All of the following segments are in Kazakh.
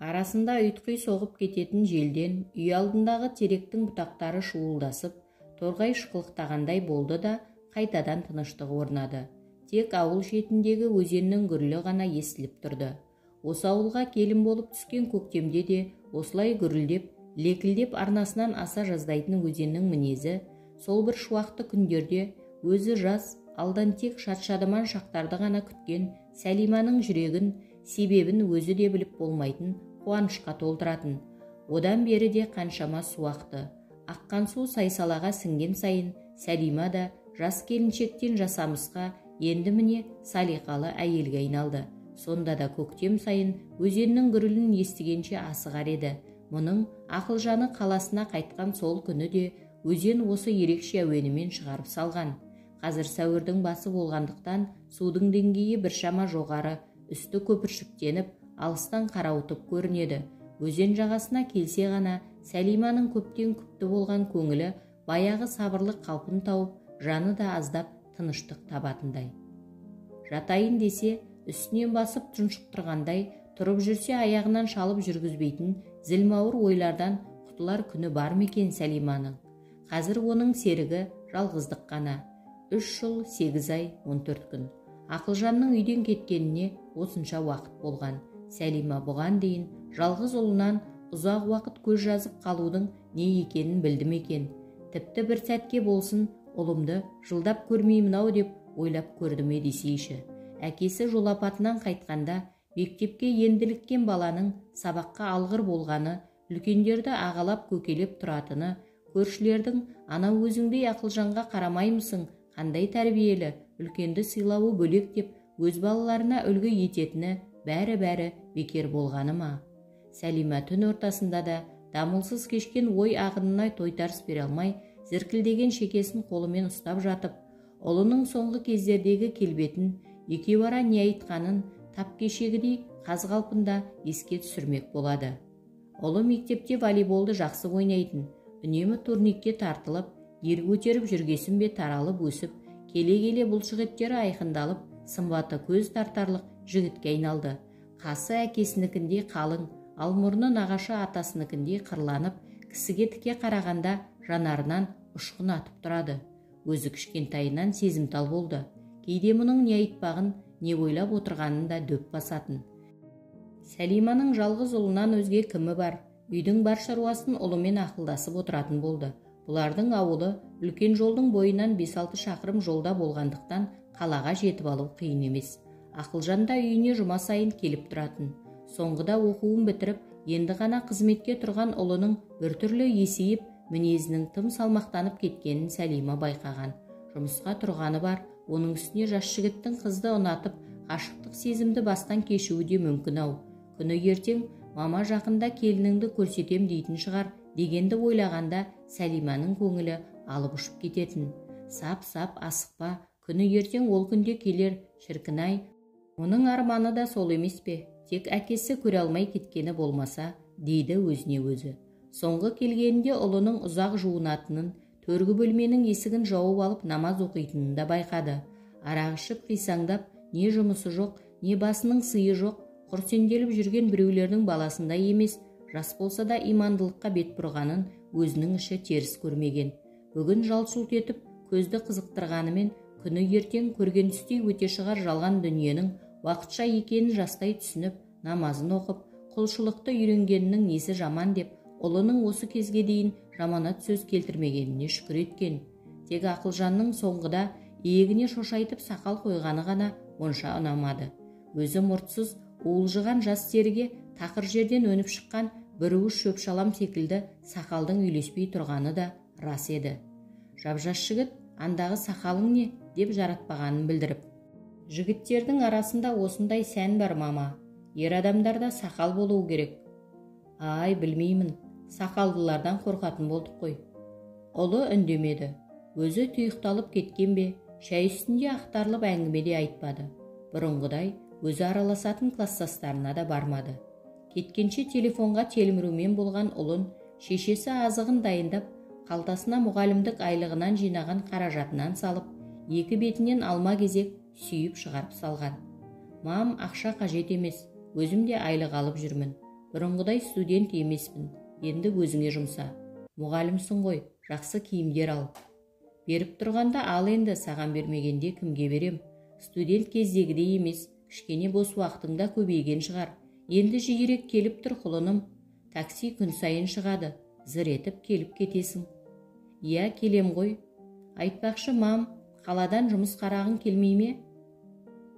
Арасында ұйтқи соғып кететін желден үй алдындағы теректің бұтақтары шуылдасып, торғай шықылықтағандай болды да, қайтадан тыныштық орнады. Тек ауыл шетіндегі өзеннің гүрілі ғана естіліп тұрды. Осы ауылға келін болып түскен көктемде де осылай гүрілдеп, лекілдеп арнасынан аса жаздайтын өзеннің мінезі сол бір шуақты күндерде өзі жас, алдан тек шат-шадыман шақтарды ғана күткен Сәлиманың жүрегін, себебін өзі де біліп болмайтын қуанышқа толтыратын. Одан бері де қаншама су ақты. Аққан су сайсалаға сіңген сайын Сәлима да жас келіншектен жасамысқа, енді міне салиқалы әйелге айналды. Сонда да көктем сайын өзеннің гүрілін естігенше асығар еді. Мұның Ақылжаны қаласына қайтқан сол күні де өзен осы ерекше әуенімен шығарып салған. Қазір сәуірдің басы болғандықтан судың деңгейі біршама жоғары, үсті көпіршіктеніп, алыстан қарауытып көрінеді. Өзен жағасына келсе ғана Сәлиманың көптен күпті болған көңілі баяғы сабырлы қалпын тауып, жаны да аздап тыныштық табатындай. Жатайын десе, үстінен басып тұншықтырғандай, тұрып жүрсе аяғынан шалып жүргізбейтін зілмауыр ойлардан құтылар күні бар ма екен Сәлиманың? Қазір оның серігі жалғыздық қана. 3 жыл 8 ай 14 күн. Ақылжанның үйден кеткеніне осынша уақыт болған. Сәлима бұған дейін жалғыз ұлынан ұзақ уақыт көз жазып қалудың не екенін білді ме екен? Тіпті бір сәтке болсын ұлымды жылдап көрмеймін ау деп ойлап көрді ме десейші. Әкесі жол апатынан қайтқанда мектепке енділіккен баланың сабаққа алғыр болғаны, үлкендерді ағалап көкелеп тұратыны, көршілердің ана өзіңдей Ақылжанға қарамаймысың, қандай тәрбиелі, үлкенді сыйлауы бөлек деп өз балаларына үлгі ететіні бәрі-бәрі бекер болғаны ма? Сәлима түн ортасында да дамылсыз кешкен ой ағынына тойтарыс бере алмай, зіркілдеген шекесін қолымен ұстап жатып, ұлының соңғы кездердегі келбетін, екеуара не айтқанын тап кешегідей қаз қалпында еске түсірмек болады. Ұлы мектепте волейболды жақсы ойнайтын, үнемі турникке тартылып, ер көтеріп жүргесін бе таралып өсіп, келе-келе бұлшық еттері айқындалып, сымбаты көз тартарлық жігітке айналды. Қасы әкесінікіндей қалың, ал мұрны нағашы атасыныкіндей қырланып, кісіге тіке қарағанда жанарынан ұшқын атып тұрады. Өзі кішкентайынан сезімтал болды. Кейде мұның не айтпағын, не ойлап отырғанын да дөп басатын. Сәлиманың жалғыз ұлынан өзге кімі бар? Үйдің бар шаруасын ұлымен ақылдасып отыратын болды. Бұлардың ауылы үлкен жолдың бойынан 5-6 шақырым жолда болғандықтан қалаға жетіп алу қиын емес. Ақылжан да үйіне жұма сайын келіп тұратын. Соңғыда оқуын бітіріп, енді ғана қызметке тұрған ұлының біртүрлі есейіп, мінезінің тым салмақтанып кеткенін Сәлима байқаған. Жұмысқа тұрғаны бар, оның үстіне жас жігіттің қызды ұнатып, ғашықтық сезімді бастан кешуі де мүмкін ау. Күні ертең мама жақында келініңді көрсетем дейтін шығар дегенді ойлағанда Сәлиманың көңілі алып ұшып кететін. Сап-сап асықпа, күні ертең ол күнде келер, шіркін-ай. Оның арманы да сол емес пе? Тек әкесі көре алмай кеткені болмаса, дейді өзіне өзі. Соңғы келгенінде ұлының ұзақ жуынатынын, төргі бөлменің есігін жауып алып намаз оқитынын да байқады. Арақ ішіп қисаңдап, не жұмысы жоқ, не басының сыйы жоқ, құр сенделіп жүрген біреулердің баласындай емес, жас болса да имандылыққа бет бұрғанын өзінің іші теріс көрмеген. Бүгін жалт-жұлт етіп, көзді қызықтырғанымен, күні ертең көрген түстей өте шығар жалған дүниенің уақытша екенін жастай түсініп, намазын оқып, құлшылықты үйренгенінің несі жаман деп, ұлының осы кезге дейін жаманат сөз келтірмегеніне шүкір еткен. Тек Ақылжанның соңғыда иегіне шошайтып сақал қойғаны ғана онша ұнамады. Өзі мұртсыз, уылжыған жас теріге тақыр жерден өніп шыққан бір уыс шөп-шалам секілді сақалдың үйлеспей тұрғаны да рас еді. Жап-жас жігіт, андағы сақалың не деп жаратпағанын білдіріп. Жігіттердің арасында осындай сән бар, мама. Ер адамдарда сақал болуы керек. Ай, білмеймін, сақалдылардан қорқатын болдық қой. Ұлы үндемеді. Өзі тұйықталып кеткен бе, шай үстінде ақтарылып әңгіме де айтпады. Бұрынғыдай өзі араласатын кластастарына да бармады. Кеткенше телефонға телмірумен болған ұлын шешесі азығын дайындап, қалтасына мұғалімдік айлығынан жинаған қаражатынан салып, екі бетінен алма кезек сүйіп шығарып салған. Мам, ақша қажет емес, өзім де айлық алып жүрмін. Бұрынғыдай студент емеспін, енді өзіңе жұмса. Мұғалімсің ғой, жақсы киімдер ал. Беріп тұрғанда ал енді, саған бермегенде кімге берем? Студент кездегідей емес, кішкене бос уақытың да көбейген шығар. Енді жиірек келіп тұр құлыным. Такси күн сайын шығады, зыр етіп келіп кетесің. Иә, келем ғой. Айтпақшы, мам, қаладан жұмыс қарағың келмей ме?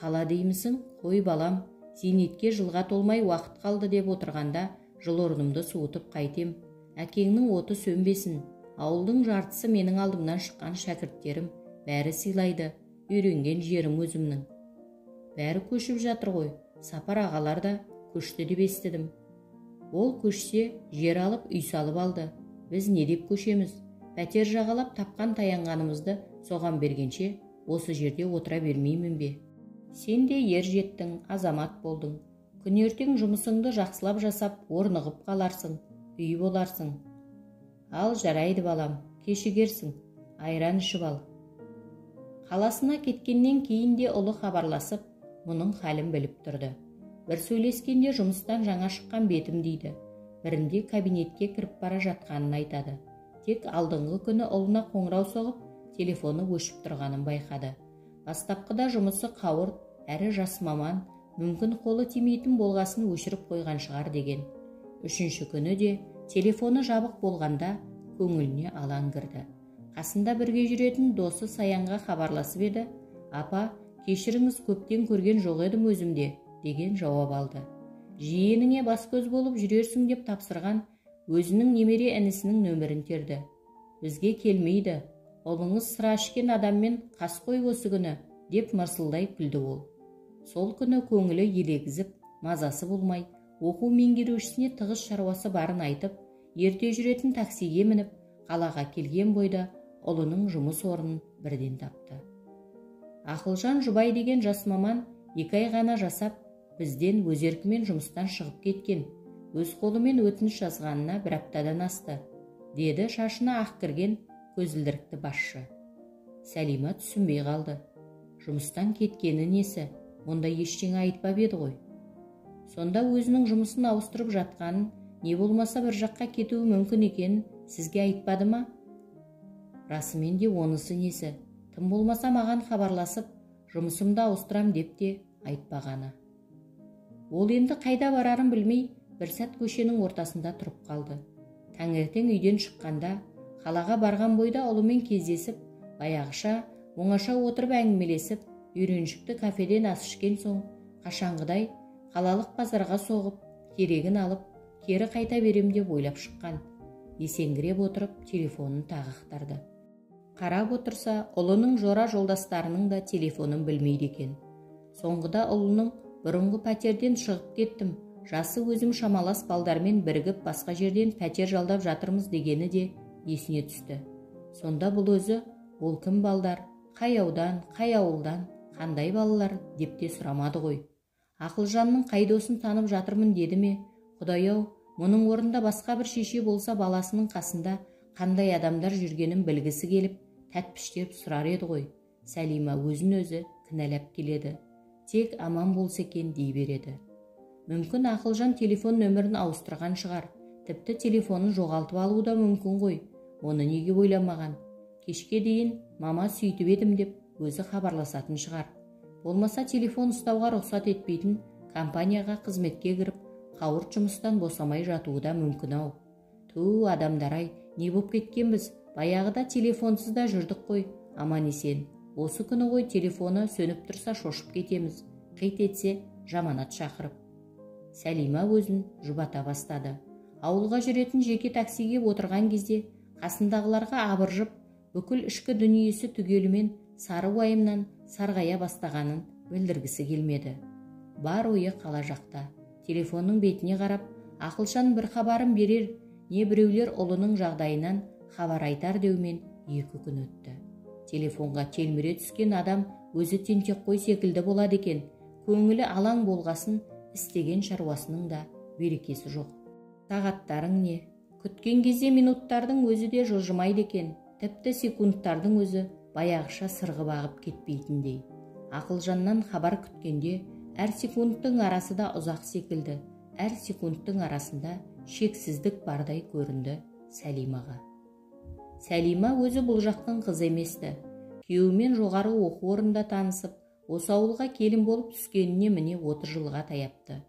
Қала деймісің? Қой балам, зейнетке жылға толмай уақыт қалды деп отырғанда жыл орнымды суытып қайтем. Әкеңнің оты сөнбесін. Ауылдың жартысы менің алдымнан шыққан шәкірттерім, бәрі сыйлайды, үйренген жерім өзімнің. Бәрі көшіп жатыр ғой, Сапар ағалар да көшті деп естідім. Ол көшсе, жер алып, үй салып алды. Біз не деп көшеміз? Пәтер жағалап тапқан таянғанымызды соған бергенше, осы жерде отыра бермеймін бе? Сен де ер жеттің, азамат болдың. Күн ертең жұмысыңды жақсылап жасап, орнығып қаларсың, үй боларсың. Ал жарайды балам, кешігерсің, айран ішіп ал. Қаласына кеткеннен кейін де ұлы хабарласып, мұның халін біліп тұрды. Бір сөйлескенде жұмыстан жаңа шыққан бетім дейді. Бірінде кабинетке кіріп бара жатқанын айтады. Тек алдыңғы күні ұлына қоңырау соғып, телефоны өшіп тұрғанын байқады. Бастапқыда жұмысы қауырт, әрі жас маман, мүмкін қолы тимейтін болғасын өшіріп қойған шығар деген. Үшінші күні де телефоны жабық болғанда көңіліне алаң кірді. Қасында бірге жүретін досы Саянға хабарласып еді, «Апа, кешіріңіз, көптен көрген жоқ едім өзімде», деген жауап алды. Жиеніңе бас-көз болып жүрерсің деп тапсырған өзінің немере інісінің нөмірін терді. Бізге келмейді, ұлыңыз сыра ішкен адаммен қас қой осы күні, деп мырсылдай күлді ол. Сол күні көңілі елегізіп, мазасы болмай, оқу меңгерушісіне тығыз шаруасы барын айтып, ерте жүретін таксиге мініп, қалаға келген бойда ұлының жұмыс орнын бірден тапты. Ақылжан Жұбай деген жас маман 2 ай ғана жасап, бізден өз еркімен жұмыстан шығып кеткен, өз қолымен өтініш жазғанына бір аптадан асты, деді шашына ақ кірген көзілдірікті басшы. Сәлима түсінбей қалды. Жұмыстан кеткені несі, онда ештеңе айтпап еді ғой. Сонда өзінің жұмысын ауыстырып жатқанын, не болмаса бір жаққа кетуі мүмкін екенін сізге айтпады ма? Расымен де онысы несі, тым болмаса маған хабарласып, жұмысымды ауыстырам деп те айтпағаны. Ол енді қайда барарын білмей, бір сәт көшенің ортасында тұрып қалды. Таңертең үйден шыққанда, қалаға барған бойда ұлымен кездесіп, баяғыша оңаша отырып әңгімелесіп, үйреншікті кафеден ас ішкен соң, қашанғыдай қалалық базарға соғып, керегін алып, кері қайта берем деп ойлап шыққан. Есеңгіреп отырып, телефонын тағы ақтарды. Қарап отырса, ұлының жора жолдастарының да телефонын білмейді екен. Соңғыда ұлының бұрынғы пәтерден шығып кеттім, жасы өзім шамалас балдармен бірігіп басқа жерден пәтер жалдап жатырмыз дегені де есіне түсті. Сонда бұл өзі, ол кім балдар, қай аудан, қай ауылдан, қандай балалар деп те сұрамады ғой. Ақылжанның қай досын танып жатырмын деді ме? Құдай-ау, мұның орнында басқа бір шеше болса баласының қасында қандай адамдар жүргенін білгісі келіп, тәтпіштеп сұрар еді ғой. Сәлима өзін өзі кінәлап келеді. Тек аман болса екен дей береді. Мүмкін Ақылжан телефон нөмірін ауыстырған шығар. Тіпті телефонын жоғалтып алуы да мүмкін ғой. Оны неге ойламаған? Кешке дейін мама сөйтіп едім деп өзі хабарласатын шығар. Болмаса телефон ұстауға рұқсат етпейтін компанияға қызметке кіріп, қауырт жұмыстан босамай жатуы да мүмкін ау. Ту, адамдар-ай, не боп кеткенбіз? Баяғыда телефонсыз да жүрдік қой, аман-есен. Осы күні ғой телефоны сөніп тұрса шошып кетеміз, қит етсе жаманат шақырып. Сәлима өзін жұбата бастады. Ауылға жүретін жеке таксиге отырған кезде қасындағыларға абыржып, бүкіл ішкі дүниесі түгелімен сары уайымнан сарғая бастағанын білдіргісі келмеді. Бар ойы қала жақта. Телефонның бетіне қарап, Ақылжан бір хабарын берер, не біреулер ұлының жағдайынан хабар айтар деумен 2 күн өтті. Телефонға телміре түскен адам өзі тентек қой секілді болады екен. Көңілі алаң болғасын істеген шаруасының да берекесі жоқ. Сағаттарың не? Күткен кезде минуттардың өзі де жылжымайды екен. Тіпті секундтардың өзі баяғыша сырғып ағып кетпейтіндей. Ақылжаннан хабар күткенде әр секундтың арасы да ұзақ секілді, Әр секундтың арасында шексіздік бардай көрінді Сәлимаға. Сәлима өзі бұл жақтың қызы еместі. Күйеуімен жоғары оқу орнында танысып, осы ауылға келін болып түскеніне міне 30 жылға таяпты.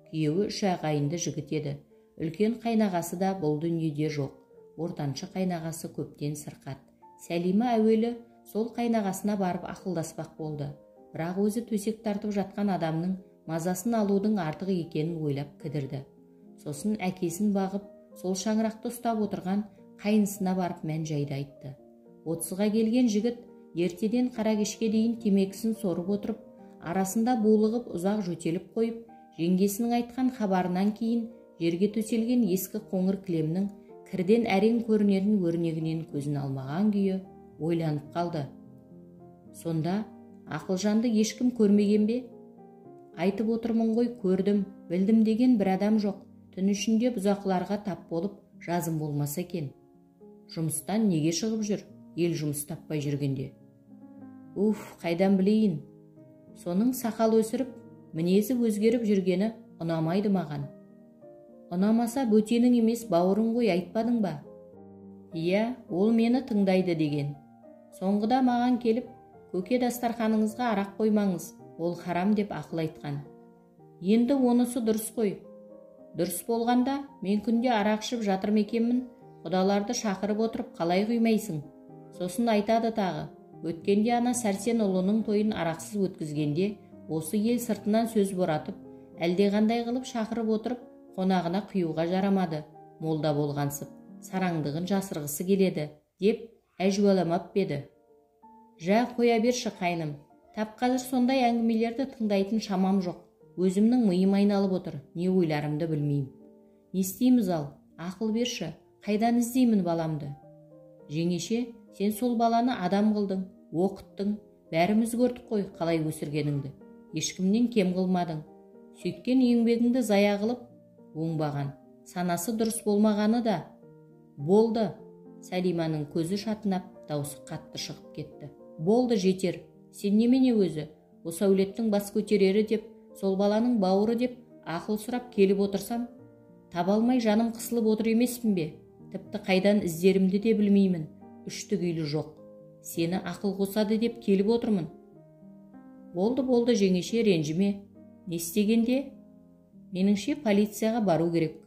Күйеуі үш ағайынды жігіт еді. Үлкен қайнағасы да бұл дүниеде жоқ. Ортаншы қайнағасы көптен сырқат. Сәлима әуелі сол қайнағасына барып ақылдаспақ болды. Бірақ өзі төсек тартып жатқан адамның мазасын алудың артық екенін ойлап кідірді. Сосын әкесін бағып, сол шаңырақты ұстап отырған қайнысына барып мән-жайды айтты. 30-ға келген жігіт ертеден қара кешке дейін темекісін сорып отырып, арасында булығып ұзақ жөтеліп қойып, жеңгесінің айтқан хабарынан кейін жерге төселген ескі қоңыр кілемнің кірден әрең көрінетін өрнегінен көзін алмаған күйі ойланып қалды. Сонда Ақылжанды ешкім көрмеген бе? Айтып отырмын ғой, көрдім, білдім деген бір адам жоқ. Түн ішінде бұзақыларға тап болып, жазым болмаса екен. Жұмыстан неге шығып жүр, ел жұмыс таппай жүргенде? Уф, қайдан білейін? Соның сақал өсіріп, мінезі өзгеріп жүргені ұнамайды маған. Ұнамаса бөтенің емес бауырың ғой, айтпадың ба? Иә, ол мені тыңдайды деген. Соңғыда маған келіп, көке дастарханыңызға арақ қоймаңыз, ол харам деп ақыл айтқан. Енді онысы дұрыс қой. Дұрыс болғанда, мен күнде арақ ішіп жатыр ма екенмін, құдаларды шақырып отырып қалай құймайсың? Сосын айтады тағы, өткенде ана Сәрсен ұлының тойын арақсыз өткізгенде, осы ел сыртынан сөз боратып, әлдеқандай қылып шақырып отырып, қонағына құюға жарамады, молда болғансып, сараңдығын жасырғысы келеді, деп әжуаламап еді. Жа, қоя берші қайным, тап қазір сондай әңгімелерді тыңдайтын шамам жоқ. Өзімнің миым айналып отыр, не ойларымды білмеймін. Не істейміз ал, ақыл берші, қайдан іздеймін баламды? Жеңеше, сен сол баланы адам қылдың, оқыттың, бәріміз көрдік қой қалай өсіргеніңді. Ешкімнен кем қылмадың. Сөйткен еңбегіңді зая қылып, оңбаған, санасы дұрыс болмағаны да болды. Сәлиманың көзі шатынап, даусы қатты шығып кетті. Болды, жетер. Сен немене өзі? Осы әулеттің бас көтерері деп, сол баланың бауыры деп ақыл сұрап келіп отырсам, таба алмай жаным қысылып отыр емеспін бе? Тіпті қайдан іздерімді де білмеймін. Үшті күйлі жоқ. Сені ақыл қосады деп келіп отырмын. Болды, болды, жеңеше, ренжіме. Не істегенде? Меніңше полицияға бару керек.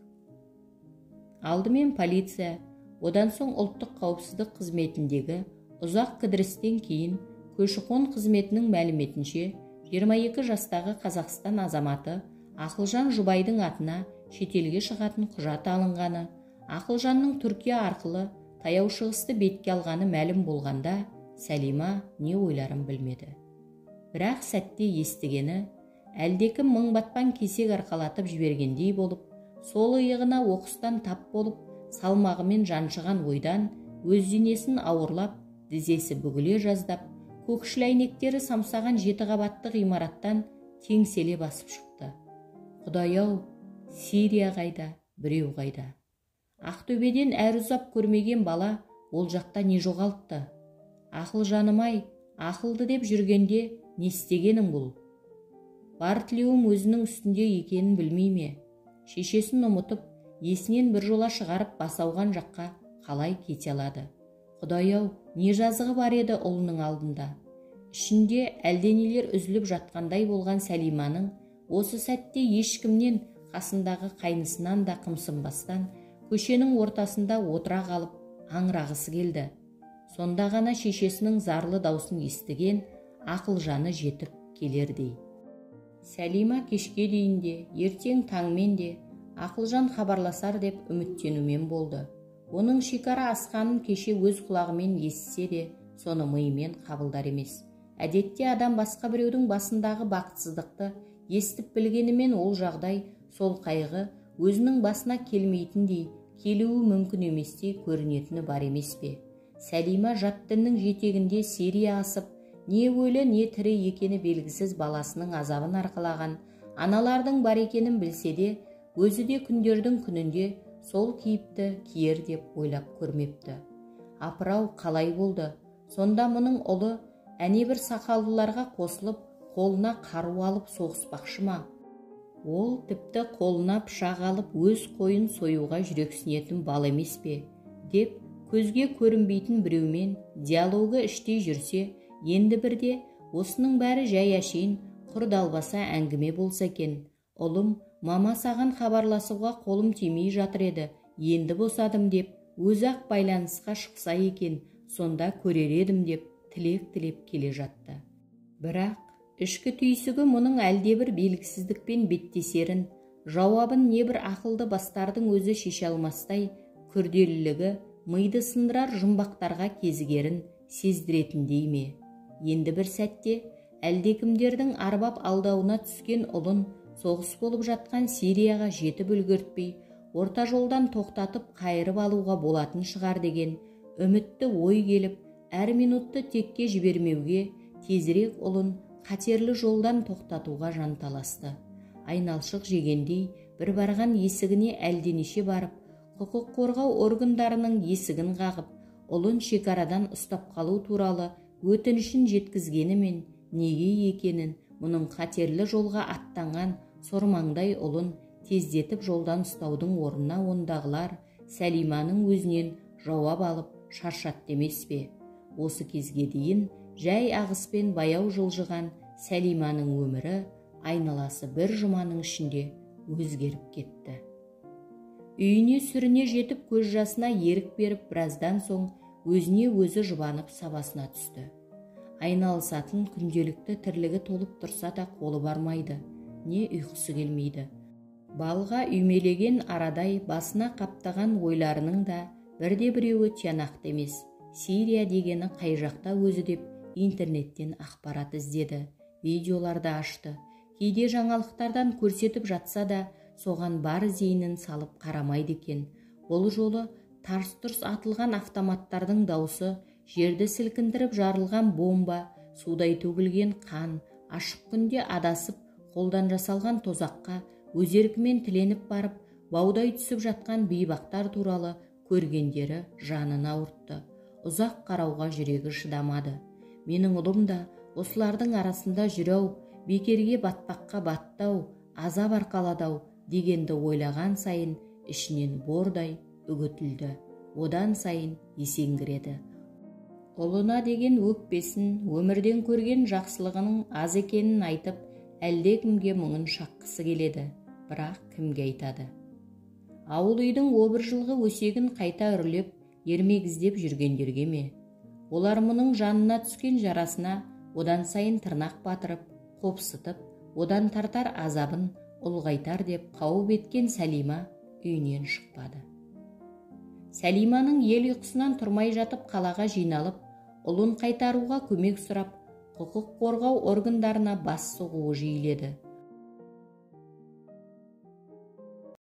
Алдымен полиция, одан соң ұлттық қауіпсіздік қызметіндегі ұзақ кідірістен кейін көші-қон қызметінің мәліметінше 22 жастағы Қазақстан азаматы Ақылжан Жұбайдың атына шетелге шығатын құжат алынғаны, Ақылжанның Түркия арқылы Таяу Шығысты бетке алғаны мәлім болғанда Сәлима не ойларын білмеді. Бірақ сәтте естігені әлдекім мың батпан кесек арқалатып жібергендей болып, сол иығына оқыстан тап болып, салмағымен жаншыған ойдан өз денесін ауырлап, дізесі бүгіле жаздап, көкшіл әйнектері самсаған 7 қабатты ғимараттан теңселе басып шықты. Құдай-ау, Сирия қайда, біреу қайда? Ақтөбеден әрі ұзап көрмеген бала ол жақта не жоғалтты? Ақыл жаным-ай, ақылды деп жүргенде не істегенің бұл? Бар тілеуім өзінің үстінде екенін білмей ме? Шешесін ұмытып, есінен бір жола шығарып бас ауған жаққа қалай кете алады? Құдай-ау, не жазығы бар еді ұлының алдында? Ішінде әлденелер үзіліп жатқандай болған Сәлиманың осы сәтте ешкімнен, қасындағы қайнысынан да қымсынбастан көшенің ортасында отыра қалып аңырағысы келді. Сонда ғана шешесінің зарлы даусын естіген Ақылжаны жетіп келердей. Сәлима кешке дейін де, ертең таңмен де Ақылжан хабарласар деп үміттенумен болды. Оның шекара асқанын кеше өз құлағымен естісе де, соны миымен қабылдар емес. Әдетте адам басқа біреудің басындағы бақытсыздықты естіп білгенімен ол жағдай, сол қайғы өзінің басына келмейтіндей, келуі мүмкін еместей көрінетіні бар емес пе? Сәлима жат діннің жетегінде Сирия асып, не өлі не тірі екені белгісіз баласының азабын арқалаған аналардың бар екенін білсе де, өзі де күндердің күнінде сол кейіпті киер деп ойлап көрмепті. Апырау, қалай болды? Сонда мұның ұлы әне бір сақалдыларға қосылып, қолына қару алып соғыспақшы ма? Ол тіпті қолына пышақ алып өз қойын союға жүрексінетін бал емес пе деп көзге көрінбейтін біреумен диалогі іштей жүрсе, енді бірде осының бәрі жай әшейін құр далбаса әңгіме болса екен. Ұлым, мама саған хабарласуға қолым тимей жатыр еді, енді босадым деп өзі-ақ байланысқа шықса екен, сонда көрер едім деп тілек тілеп келе жатты. Бірақ ішкі түйсігі мұның әлдебір белгісіздікпен беттесерін, жауабын небір ақылды бастардың өзі шеше алмастай күрделілігі миды сындырар жұмбақтарға кезігерін сездіретіндей ме? Енді бір сәтте әлдекімдердің арбап алдауына түскен ұлын соғыс болып жатқан Сирияға жетіп үлгертпей, орта жолдан тоқтатып қайырып алуға болатын шығар деген үмітті ой келіп, әр минутты текке жібермеуге, тезірек ұлын қатерлі жолдан тоқтатуға жанталасты. Айналшық жегендей бір барған есігіне әлденеше барып, құқық қорғау органдарының есігін қағып, ұлын шекарадан ұстап қалу туралы өтінішін жеткізгенімен неге екенін, мұның қатерлі жолға аттанған сормаңдай ұлын тездетіп жолдан ұстаудың орнына ондағылар Сәлиманың өзінен жауап алып шаршатты емес пе? Осы кезге дейін жай ағыспен баяу жылжыған Сәлиманың өмірі айналасы бір жұманың ішінде өзгеріп кетті. Үйіне сүріне жетіп көз жасына ерік беріп, біраздан соң өзіне өзі жұбанып сабасына түсті. Айналысатын күнделікті тірлігі толып тұрса да қолы бармайды, не ұйқысы келмейді. Балға үймелеген арадай басына қаптаған ойларының да бірде-біреуі тиянақты емес. Сирия дегені қай жақта өзі деп интернеттен ақпарат іздеді, видеоларды ашты. Кейде жаңалықтардан көрсетіп жатса да, соған бар зейінін салып қарамайды екен. Бұл жолы тарс-тұрс атылған автоматтардың даусы, жерді сілкіндіріп жарылған бомба, судай төгілген қан, ашық күнде адасып, қолдан жасалған тозаққа өз еркімен тіленіп барып, баудай түсіп жатқан бейбақтар туралы көргендері жанын ауыртты. Ұзақ қарауға жүрегі шыдамады. Менің ұлым да осылардың арасында жүр-ау, бекерге батпаққа батты-ау, азап арқалады-ау дегенді ойлаған сайын ішінен бордай үгітілді. Одан сайын есеңгіреді. Ұлына деген өкпесін, өмірден көрген жақсылығының аз екенін айтып, әлдекімге мұңын шаққысы келеді, бірақ кімге айтады? Ауыл үйдің обыр жылғы өсегін қайта үрлеп, ермек іздеп жүргендерге ме? Олар мұның жанына түскен жарасына одан сайын тырнақ батырып, қопсытып, одан тартар азабын ұлғайтар деп қауіп еткен Сәлима үйінен шықпады. Сәлиманың ел ұйқысынан тұрмай жатып қалаға жиналып, ұлын қайтаруға көмек сұрап, құқық қорғау органдарына бас соғуы жиіледі.